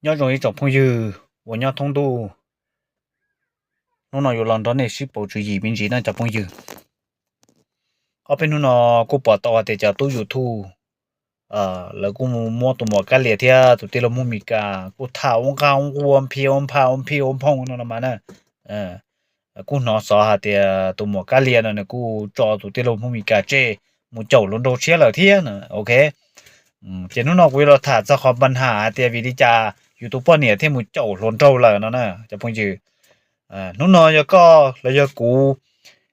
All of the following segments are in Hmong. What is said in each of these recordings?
Nyob zoo ib tsoom phooj ywg uas nyob thoob ntuj, hnub no yuav los nrog nej sib pauv tswv yim me ntsis na cov phooj ywg. Ob peb hnub no kuj pom tau hais tias cov tub YouTube lawv kuj mus muab tus muam Kab Lias thiab tus tij laug Hmoob Mes Kas kuj tham ua nqaj ua nqua, ua phia ua pha, ua phij ua phooj no los mas na. Kuj hnov xov hais tias tus muam Kab Lias no nws kuj tso tus tij laug Hmoob Mes Kas tseg mus caum hluas nraug tshiab lawm thiab no, ok. Ces hnub no kuv yuav los tham txog qhov npa nham hais tias vim li cas yus tus poj niam thiaj mus caum hluas nraug lawm no na cov phooj ywg. Hnub no yog koj los yog kuv,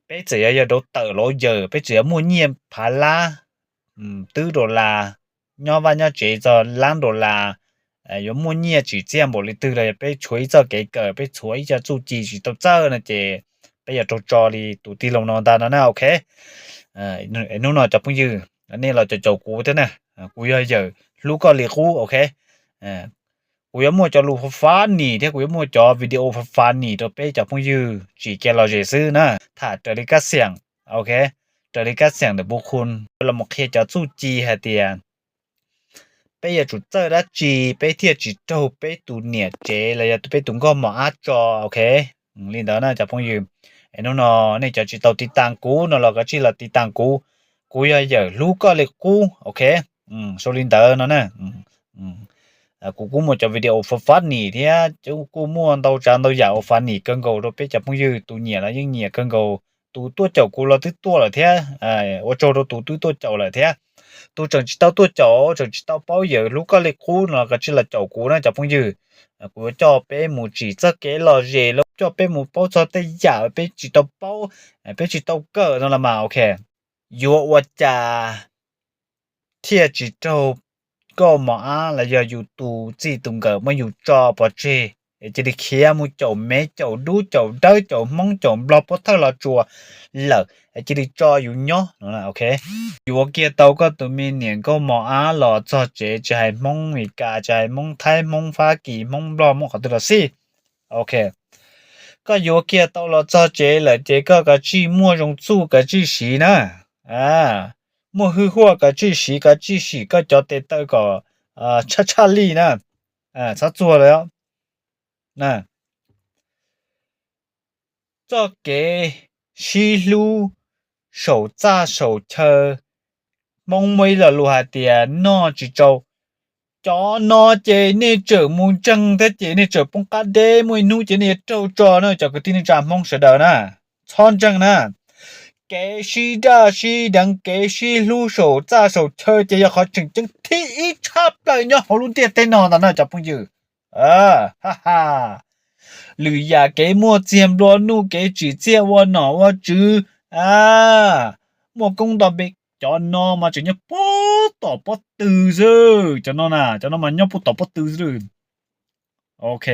peb txawm yuav yog daughter los yawm, peb txawm yuav muaj nyiaj phav lab, twb dollar, nyob vaj nyob tsev txog lab dollar, yuav muaj nyiaj tsim txiaj npaum li twg los peb tshuav ib txoj kev kawm, peb tshuav ib co txuj ci tsis tau txawj no ces peb yuav raug tso li tus tij laug no ntag no na, ok. Hnub no cov phooj ywg, nej los caum caum kuv thiab na, kuv yog yawm hlub koj li qub, ok. Kuv yuav muaj cov lus funny thiab kuv yuav muaj cov video funny rau peb cov phooj ywg tsim kev lom zem xwb na, tham raws li kab xeem, ok, raws li kab xeem ntawm bu khu, los mus qhia cov txuj ci hais tias peb yuav tsum txawj dab tsi peb thiaj tsis raug peb tus niam tsev los yog peb tus nkauj mos ab tso, ok. Li ntawd na cov phooj ywg, es hnub no nej cov tsis tau tiv tas kuv no los kav tsij los tiv tas kuv, kuv yog yawm hlub koj li qub, ok. Sau li ntawd no na. Kuv kuj muaj cov video funny thiab kuj muaj ntau tsav ntau yam uas funny kawg nkaus rau peb cov phooj ywg, tus nyiam los yeej nyiam kawg nkaus, tus tuaj caum kuv los twb tuaj lawm thiab. Ua tsaug rau tus twb tuaj caum lawm thiab. Tus tseem tsis tau tuaj caum, tseem tsis tau paub yawm hlub koj li qub no los kav tsij los caum kuv na cov phooj ywg. Kuv yuav coj peb mus tsim txoj kev lom zem, los coj peb mus paub txog tej yam peb tsis tau paub, peb tsis tau kawm no los mas, ok. Yuav ua cas thiaj tsis raug nkauj mos ab los yog yus tus txij tus nkawm muab yus tso pov tseg, es cia li khiav mus caum mev caum dub caum dawb caum hmoob caum nplog pov thawj los tsuas lawm, es cia li tso yus nyob no, ok. Yuav kiag tau koj tus me niam nkauj mos ab los txog tsev, tsis hais hmoob Mes Kas, tsis hais hmoob Thaib, hmoob Fab Kis, hmoob nplog, hmoob qhov twg los xij, ok. Koj yuav kiag tau los txog tsev lawm ces koj kav tsij muaj zoo txuj kav tsij siv na. Muaj hwj huaj kav tsij siv, kav tsij sim koj cov tes taw kom tshaj tshaj lij na. Txhob txuag lawm. Txoj kev sib hlub saum txaj saum chaw, hmoob muaj ib lo lus hais tias noj tsis tsau. Cov no ces nej tseem mus ntseeg thiab ces nej tseem poob qab deb, muaj ib hnub ces nej yuav raug tso na cov kwv tij neej tsa hmoob sawv daws na. Txhob ntseeg na. Kev sib daj sib deev, kev sib hlub saum txaj saum chaw ces yog qhov tseem ceeb thib ib tshaj plaws nyob hauv lub ntiaj teb no ntag na cov phooj ywg. Lwm yam kev muaj txiag nplua nuj, kev tsim txiaj ua nom ua tswv, muaj koob nto npe, cov no mas tseem nyob puag tom pob tw xwb. Cov no na, cov no mas nyob puag tom pob tw xwb. Ok.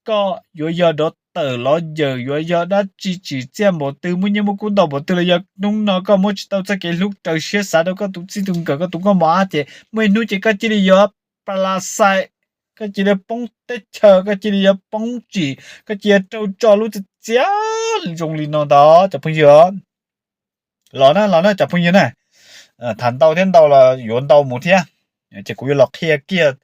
Koj yuav yog dov tawm los yawm, yuav yog dab tsi tsim txiaj npaum twg, muaj nyiaj muaj kub ntau npaum twg los yog hnub no koj muab tsis tau txoj kev hlub raws siab xav rau koj tus txij tus nkawm, koj tus nkauj mos ab ces muaj ib hnub ces koj cia li yuav plas xais, koj cia li poob teb chaws, koj cia li yuav poob tsim, koj cia li yuav raug tso lub txiaj txiaj zoo li no ntag cov phooj ywg. Los na, los na cov phooj ywg na. Tham ntau thiab ntau los yuav ntau mus thiab. Ces kuv yuav los qhia kiag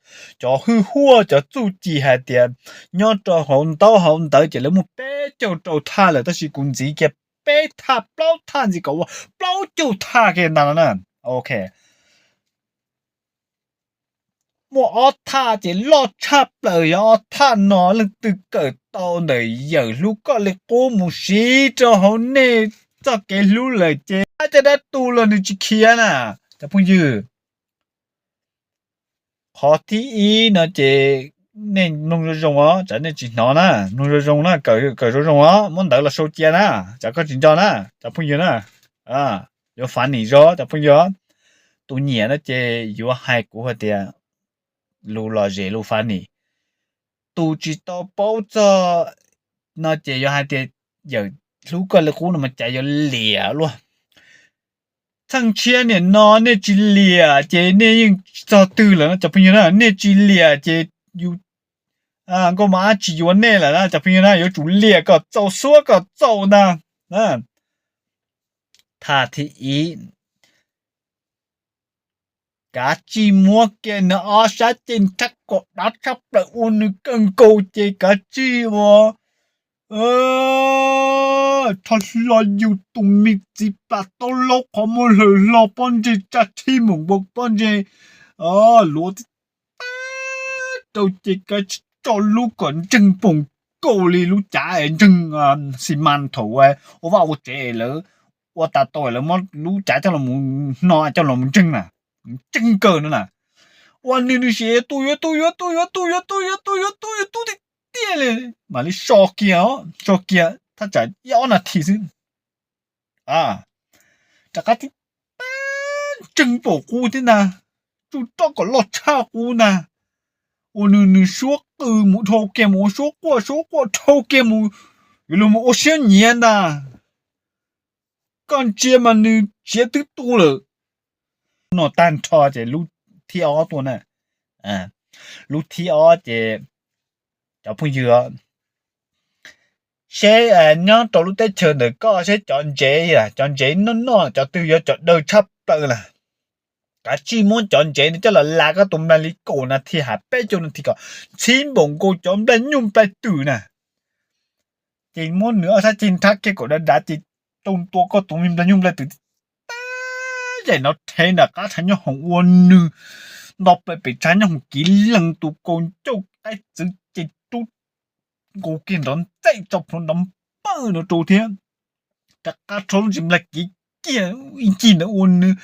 cov hwj huaj, cov txuj ci hais tias nyob rau hauv ntaub hauv ntawv ces lawv muaj peb caug rau thaj lawm, tab sis kuv ntxiv kiag peb thaj plaub thaj ntxiv kom ua plaub caug thaj kiag ntag no na. Ok. Muaj ob thaj ces loj tshaj plaws, yog ob thaj no leej twg kawm tau ntawm yawm hlub koj li qub mus siv rau hauv nej txoj kev hlub lawm ces dab caj dab tu los nws tsis khiav na cov phooj ywg. Qhov thib ib no ces nej mloog zoo zoo os, tsam nej tsis hnov na, mloog zoo zoo na, kawm zoo zoo os, muab ntawv los sau cia na, tsam koj tsis nco na cov phooj ywg na. Yuav funny zog cov phooj ywg. Tus nyiam no ces yuav hais kuv hais tias lus lom zem lus funny. Tus tsis tau paub txog no ces yuav hais tias yawm hlub koj li qub no mas cas yuav liam luaj. Txheej tshiab niam no nej tsis liam ces nej yeej tsis txog twg lawm no cov phooj ywg na, nej tsis liam ces yus nkauj mos ab tsis yuav nej lawm na cov phooj ywg na, yuav tsum liam kom txaus suab kom txaus ntag. Thaj thib ib, kav tsij muab kiag nws ob sab ceg nrhab kaum dab tshaj plaws ua nws kawg nkaus ces kav tsij ua rho hlo yus tus me txiv plas taub laub qhov muag lawm hlo pob ntseg tsaj thib npaum nkaus pob ntseg luav tib tag rau ces kav tsij tso lub kom ntseeg npaum nkaus li lub cav es ntseeg xi mas thaum ua vaj ua tsev lawv ua tas tau lawv muab lub cav coj los hno coj los ntseeg na, ntseeg kawg no na. Ua nws nws sim yuav tu yuav tu yuav tu yuav tu yuav tu yuav tu yuav tu yuav tu tiag tiag li, mam li so kiag, so kiag thaj tsam ib ob nas this xwb. Rov qab tib tag ntseeg npaum qub thiab ntag, tsuj roj kom loj tshaj qub ntag. Ua nws nws suab qw mus dhau kiag mus ua suab quaj suab quaj dhau kiag mus, yuav luag mus ua siab nyiav ntag. Koj ntsia mas nws siav twb tu lawm. No tag nrho ces lub thib ob tuaj na. Lub thib ob ces cov phooj ywg, seb nyob rau lub teb chaws ntawm koj seb cov ntsev, cov ntsev noj noj cov twg yuav cov daw tshaj plaws na, kav tsij muab cov ntsev no coj los las koj tus nplaig li kaum nas this hais peb caug nas this kom ntxhib npaum nkaus cov nplaig nyuj nplaig twm na. Ces muab nws ob sab ceg nrhab kiag kaum dav dav ces rau ntua koj tus me nplaig nyuj nplaig twm tib tag, yaim nrov rhev nram qab tshav nyob hoom ua nws nto plaws pem tshav nyob hoom kiv lees tus kaus ncauj qaib txwv ces rub nkaus kiag nrov ntxeem tso plhuav nrov npawj no rau thiab. Rov qab rho lub ntsis nplaig kiv kiag ib ncig ntawd ua nws,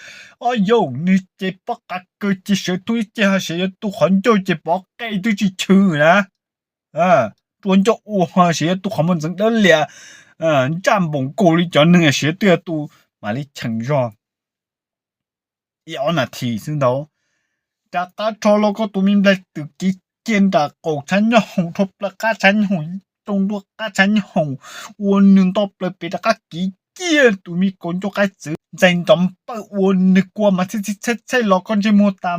ob yaum nws ces pob qav kaws ces sawv thoob ib ceg ho sawv yuav tu qhov ncauj ces pov qe twb tsis chwv na. Rua ncauj ua ho sawv yuav tu qhov muag ntxeev dawb lias, ntsaj npaum nkaus li cov neeg sawv twb yuav tu, mam li cheem zog ib ob nas this xwb ntag. Rov qab rho los koj tus me nplaig twm kiv kiag nram qaum tshav nyob hoom dhau plaws qab tshav nyob hoom, rau ntua qab tshav nyob hoom, ua nws nto plaws pem rov qab kiv kiag tus me kaus ncauj qaib txwv ntxeev nrov npawj ua nws kua mas txhij txhij txhej txhej los koj ntsej muag tas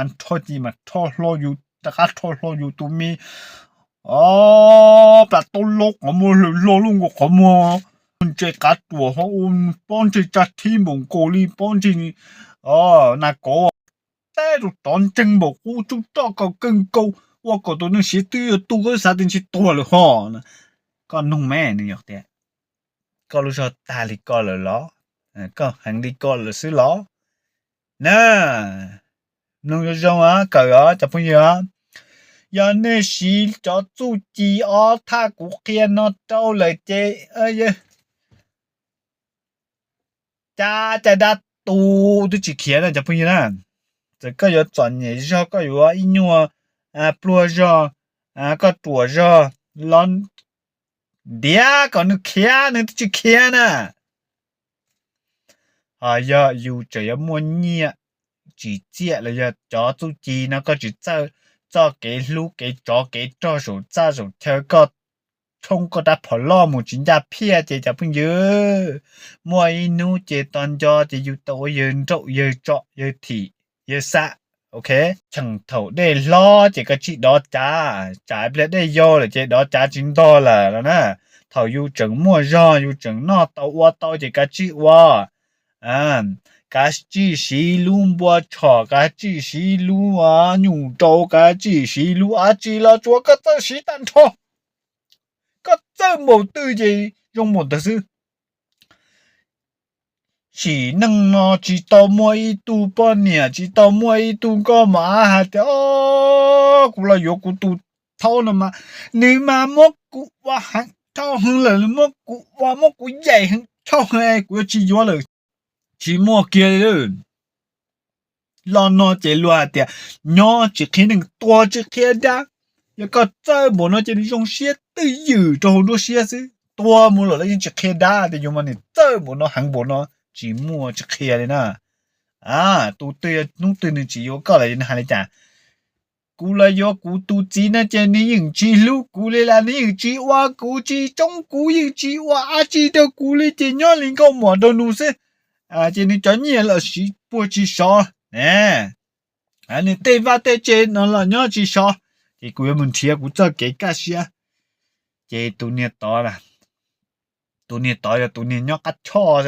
nrho ces mas rho hlo yus, rov qab rho hlo yus tus me plas taub laub qhov muag lawm lo lub nkaus qhov muag, ntse qav ruam ho ua pob ntseg tsaj thib npaum nkaus li pob ntseg nas kauv, teb rau rov ntseeg npaum qub tsuj roj kaus kawg nkaus, ua kom tus neeg siav twb yuav tu koj xav tias ntshe tuag lawm ho. Koj noog me nws yog tias koj lub zog tag li ko lawm los? Koj heev li ko lawm xwb los? Na, mloog zoo zoo kawm os cov phooj ywg. Yog nej siv cov txuj ci ob thaj kuv qhia no rau lawm ces cab caj dab tu twb tsis khiav na cov phooj ywg na. Txawm koj yuav txom nyem zog, koj yuav ib nyuag pluag zog, koj ruam zog los ntiav kom nws khiav nws twb tsis khiav na. Ho yog yus tseem yuav muaj nyiaj tsim txiaj los yog cov txuj ci no koj tsis txawj txoj kev hlub kev tsov kev rog saum txaj saum chaw, koj tshoob koj rab phom loj mus tsis ncaj phiaj ces cov phooj ywg, muaj ib hnub ces tos nco ces yus tau ua yawg nraum yawg tsom yawg thim yawg xam. Ok, cheem thaum dej hlob ces koj tsij dov cav, tsam ib pliag dej yau lawm ces dov cav tsis ntog lawm los na. Thaum yus tseem muaj zog yus tseem noj tau ua tau ces koj tsij ua, koj tsij siv lub npua tshom, koj tsij siv lub nyuj rau, koj tsij siv lub dab tsi los tsuav koj txawj siv tag nrho. Koj txawj npaum twg ces zoo npaum ntawd xwb. Sim neej no tsis tau muaj ib tug poj niam tsis tau muaj ib tug nkauj mos ab hais tias, o, kuv los yuav kuv tus thaub no mas nws mas muab kuv ua heev dhau heev lawm, muab kuv ua muab kuv yaim heev dhau heev es kuv yuav tsis yuav lawm. Tsis muaj kiag li. Los no ces luag hais tias nyob tsis qhia neeg tuag tsis qhia dab. Yog koj txawj npaum no ces nws zoo siab twj ywm rau hauv nruab siab xwb, tuag mus lawm los yeej tsis qhia dab tias yus mas nws txawj npaum no heev npaum no, tsis muaj tsis qhia li na. Tus twg yog hnub twg nws tsis yuav koj lawm nws hais li cas? Kuv los yuav kuv tus txiv no ces nws yeej tsis hlub kuv li las, nws yeej tsis ua kuv tsis tsoob kuv, yeej tsis ua dab tsi rau kuv li ces nyob li nkauj muam rau nws xwb. Ces nws cov nyiaj los siv puag tsis sov, nws tej vaj tej tse no los nyob tsis sov, ces kuv yuav mus nrhiav kuv txoj kev kaj siab. Ces tus niag tod, tus niag tod yog tus niag nyob qab choj,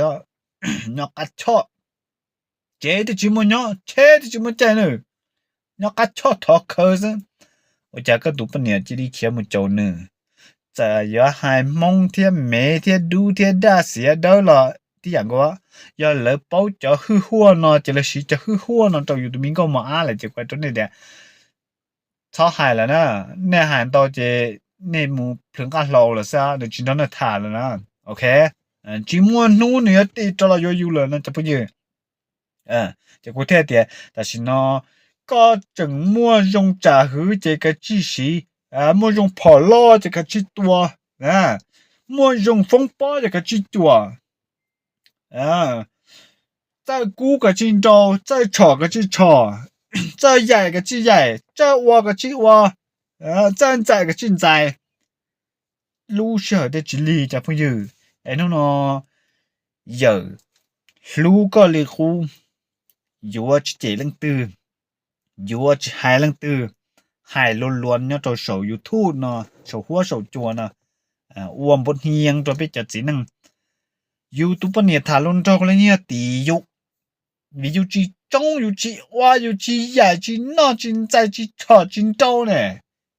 nyob qab choj. Tsev twb tsis muaj nyob, tsheb twb tsis muaj caij na, nyob qab choj thov khawv xwb. Ua cas koj tus poj niam cia li khiav mus caum nws? Txawm yuav hais Hmoob thiab Mev thiab dub thiab daj xiav dawb los tib yam nkaus. Yog lawv paub cov hwj huaj no ces lawv siv cov hwj huaj no rau yus tus me nkauj mos ab lawm ces kuv hais rau nej tias txhob hais lawm na. Nej hais ntau ces nej mus plhws nqaj hlau lawm xwb, nws tsis nrog nej tham lawm na. Ok, tsis muaj hnub nws yuav tig rov los yuav yus lawm no cov phooj ywg. Ces kuv thiaj tias tam sim no koj tseem muaj zoo tsam hwv ces kav tsij siv, muaj zoo phom loj ces kav tsij tua, muaj zoo foob pob ces kav tsij cuam, txawj kub kav tsij nrau, txawj tshom kav tsij tshom, txawj yaim kav tsij yaim, txawj ua kav tsij ua, txawj ntxais kav tsij ntxais. Lub sij hawm tej tsis lig cov phooj ywg, es hnub no yawm hlub koj li qub, yuav tsis cem leej twg, yuav tsis hais leej twg, hais luag luag nyob rau saum YouTube no, saum huab saum cua no, ua npuav hniav rau peb cov txiv neej. Yus tus poj niam tham luag nraug los yeej yog tim yus, vim yus tsis tsoob, yus tsis ua, yus tsis yaim, tsis noj, tsis ntxais, tsis tshom, tsis nrau ne,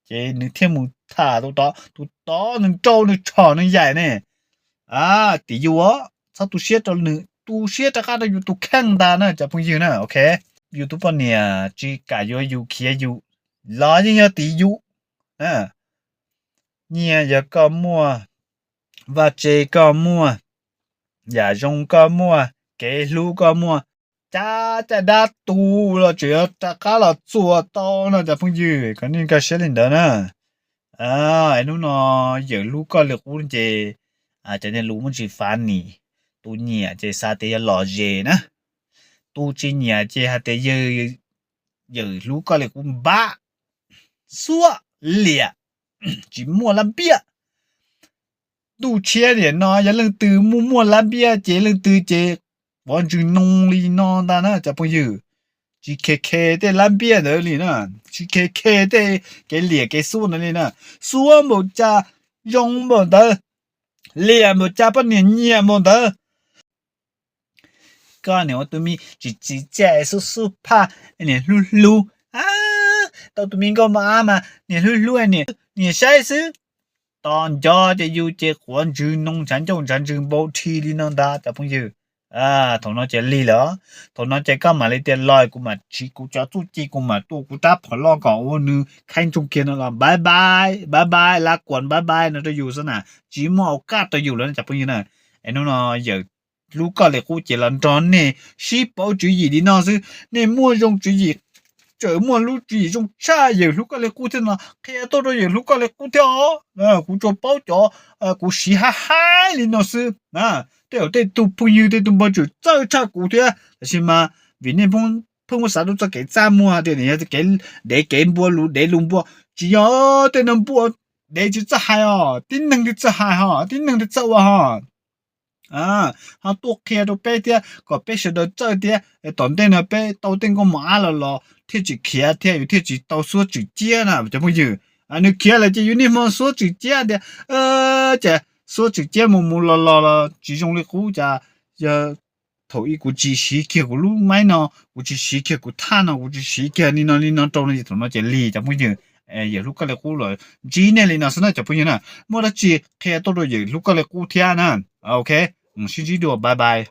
ces nws thiaj mus tham tus tod, tus tod nws nrau, nws tshom, nws yaim ne. Tim yus, txhob tu siab rau nws, tu siab rov qab rau yus tus kheej ntag na cov phooj ywg na. Ok, yus tus poj niam tsis kam yuav yus, khiav yus los yeej yog tim yus. Nyiaj yog koj muaj, vaj tse koj muaj, yam zoo koj muaj, kev hlub koj muaj, caj caj dab tu los tseem yuav rov qab los txuas tau no cov phooj ywg, kom nej nkag siab li ntawd na. Hnub no yawm hlub koj li qub ces cov niag lus muaj tsis fav nis. Tus nyiam ces xav tias yog lom zem na, tus tsis nyiam ces hais tias yawm hlub koj li qub npab, xuab liam, tsis muaj lab npiab. Ntuj tshiab niam no yog leej twg muaj muaj lab npiab ces leej twg ces quav ntsws noo li no ntag na cov phooj ywg. Tsis khe khe tej lab npiab ntawd li na, tsis khe khe tej kev liam kev xuab ntawd li na. Xuab npaum cas zoo npaum ntawd, liam npaum cas poj niam nyiam npaum ntawd. Koj niam ua tus me tsis txim txiaj xub xub phaj, niam hlub hlub, tau tus me nkauj mos ab mas niam hlub hlub, niam saib xwb. Tos nco ces yus ces quav ntsws noo ntshav ncauj ntshav ntsws npau dhi li no ntag cov phooj ywg. Thaum no ces lig lawm, thaum no ces koj mam li tias los kuv mam siv kuv cov txuj ci, kuv mam tua kuv rab phom loj kom ua nws khaib ntsoog kiag no los bye bye, bye bye, lab kuam bye bye no rau yus xwb na, tsis muaj au kaj rau yus lawm cov phooj ywg na. Es hnub no yawm hlub koj li qub ces los nrog nej sib pauv tswv yim li no xwb. Nej muaj zoo tswv yim, tseem muaj lub tswv yim zoo tshaj yawm hlub koj li qub thiab no qhia tuaj rau yawm hlub koj li qub thiab os. Kuv tsuas paub cov kuv siv haib haib li no xwb. Tej zaum tej tug phooj ywg tej tug npawg tseem txawj tshaj kuv thiab, tab sis mas vim nej pheej muab xav rau txoj kev txaj muag tias nws yog kev dev kev npua, lus dev lus npua. Tsis yog, tej no npua dev tsis txawj hais os, tib neeg twb txawj hais hos, tib neeg twb txawj ua hos. Ho tuaj qhia rau peb thiab kom peb sawv daws txawj thiab, tom ntej no peb tau tej nkauj mos ab los los thiaj tsis khiav thiab yus thiaj tsis tau xuab tswm ciab na cov phooj ywg. Nws khiav lawm ces yus niaj hmo xuab tswm ciab tias, ces xuab tswm ciab mus mus los los los tsis zoo li qub. Cas yog thaum ub kuv tsis siv kiag kuv lub maib no, kuv tsis siv kiag kuv thaj no, kuv tsis siv kiag li no li no rau no ces thaum no ces lig cov phooj ywg. Yawm hlub koj li qub los ntsib nej li no xwb na cov phooj ywg na. Muaj dab tsi qhia tuaj rau yawm hlub koj li qub thiab na. Ok, sib ntsib dua, bye bye.